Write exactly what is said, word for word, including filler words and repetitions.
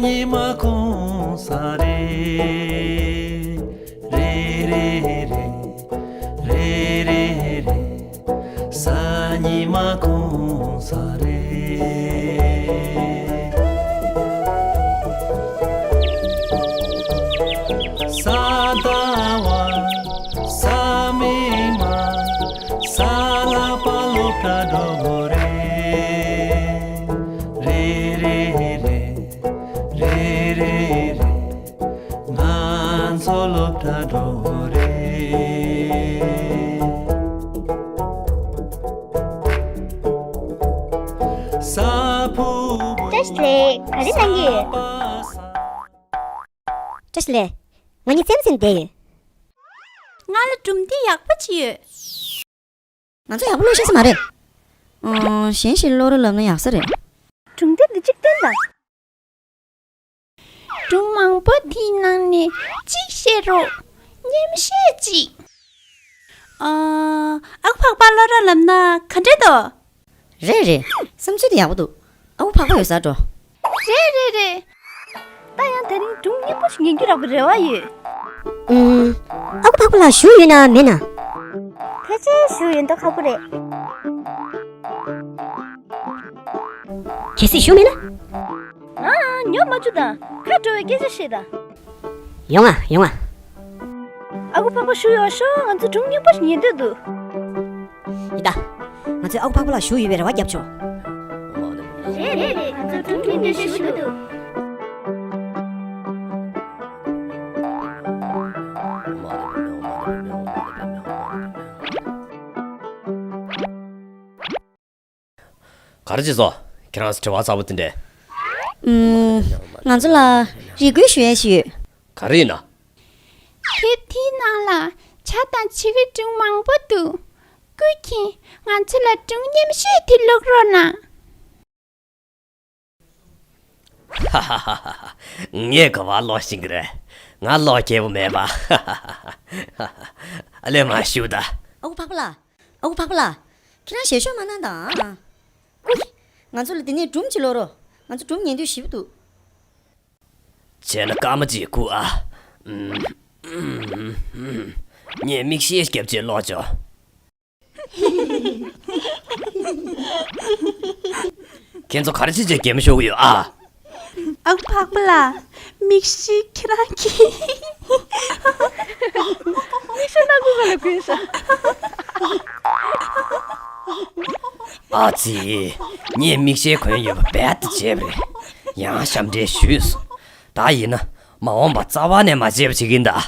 ཉི་མ་གུང་ས་རེད། རེད་རེད་རེད། རེད་རེད་རེད། གཟའ་ཉི་མ་གུང་ས་རེད། གཟའ་ཟླ་བ། གཟའ་མིག་དམར། གཟའ་ལྷག་པ་སློབ་གྲྭ་འགྲོ་དགོས་རེད། རེད་རེད་རེད། རེད་རེད་རེད། ང་ཚོ་སློབ་གྲྭ་འགྲོ་དགོས་རེད། གཟའ་ཕུར་བུ། བཀྲ་ཤིས་བདེ་ལེགས། ག་རེ་གནང་གི་ཡོད། བཀྲ་ཤིས་བདེ་ལེགས། ང་གཉིས་རྩེད་མོ་རྩེ་ནས་བསྡད་ཡོད། ང་ལ་སྒྲུང་དེབ་ཡག་པོ་ཅིག་ཡོད། ང་ཚོ་ཡག་པོ་ཀློག་ཤེས་ས་མ་རེད། ཨོ། གཞན་ཞིག་ཀློག་རོགས་ལབ་ན་ཡག་ས་རེད། སྒྲུང་དེབ་འདི་གཅིག་སྟོན་དང་། སྒྲུང་མང་པོ་དེའི་ནང་ནས་གཅིག་བཤད་རོགས། རྙེད་མི་ཤེས་ཅིག་ཨ། ཨ་ཁུ་འཕགས་པ་ཀློག་རོགས་ལབ་ན་ག་འདྲ་འདུག་རེད་རེད། བསམ་ཚུལ་དེ་ཡག་པོ་འདུག་ཨ་ཁུ་འཕགས་པ་ཡོད་སར་འགྲོ། རེད་རེད་རེད། ད་ཡང་དེ་རིང་སྒྲུང་རྙིང་པ་ཞིག་ཉན་རྒྱུ་རག་པའི་རེ་བ་ཡོད། ཨུམ། ཨ་ཁུ་འཕགས་པ་ལགས་བཞུགས་ཡོད་ན་མེད་ན། ཕལ་ཆེར་བཞུགས་ཡོད་མདོག་ཁ་པོ་རེད། གལ་སྲིད་བཞུགས་མེད་ན། ཨ། ཉོབ་མ་བཅུག་དང་། ཁ་དྲོ་བའི་སྐད་ཆ་བཤད་དང་། ཡོང་ང་ཡོང་ང་། ཨ་ཁུ་འཕགས་པ་བཞུགས་ཡོད་ཤོག་ང་ཚོ་སྒྲུང་རྙིང་པ་ཞིག་ཉན་འདོད་འདུག་ཡིན་ད། ང་ཚོས་ཨ་ཁུ་འཕགས་པ་ལགས་བཞུགས་ཡོད་པའི་རེ་བ་བརྒྱབ་ཆོག་རེད་རེད་རེད། ང་ཚོ་སྒྲུང་རྙིང་པ་ཞིག་ཉན་འདོད་འདུག་ག་རེ་བྱེད་སོང་། ཁྱེད་རང་ཚོ་དྲི་བ་གསར་པ་དེ་འདྲས། ཨུམ། ང་ཚོ་ལ་རེ་སྐུལ་ཞུ་ཡས་ཤིག་ཡོད། ག་རེ་ཡིན་ན། དེབ་དེའི་ནང་ལ་བྱ་དང་བྱི་གའི་སྒྲུང་མང་པོ་འདུག་སྐུ་མཁྱེན། ང་ཚོ་ལ་སྒྲུང་རྙིང་པ་ཞིག་དེབ་ཀློག་རོགས་གནང་། ཧ་ཧ་ཧ་ཧ། ངས་ག་པར་ཀློག་ཤེས་ཀྱི་རེད། ང་ཀློག་མཁས་པོ་མེད་པ། ཨ་ལས་མ་ཞུ་ད། ཨ་ཁུ་འཕགས་པ་ལགས། ཨ་ཁུ་འཕགས་པ་ལགས། ཁྱེད་རང་ཞལ་ཤོག་མ་གནང་དང་། ཨུ། ང་ཚོ་ལ་དེ་ནས་སྒྲུང་ཅིག་ཀློག་རོགས། ང་ཚོ་སྒྲུང་ཉན་འདོད་ཞེ་པོ་འདུག་བྱས་ན་སྐར་མ་གཅིག་སྒུག་ཨ། ངས་མིག་ཤེལ་བརྒྱབ་བྱས་ཀློག་ཆོག་ཁྱེད་ཚོ་ག་རེ་བྱས་བྱས་གད་མོ་ཤོར་གྱི་ཡོད་ཨ། ཨ་ཁུ་འཕགས་པ་ལགས། མིག་ཤེལ་ཁྱེད་རང་གིས། མིག་ཤེལ་སྣ་ཁུག་ག་ལ་གོན་ཤག་ཨ་ཙི། ངས་མིག་ཤེལ་གོན་ཡོད་པ་རྦད་དེ་བརྗེད་པ་རེད། ཡང་ཞབས་འདྲེན་ཞུས་སོང་། ད་ཡིན་ན་མ་འོངས་པ་རྩ་བ་ནས་མ་བརྗེད་པ་བྱེད་ཀྱིན་གདའ།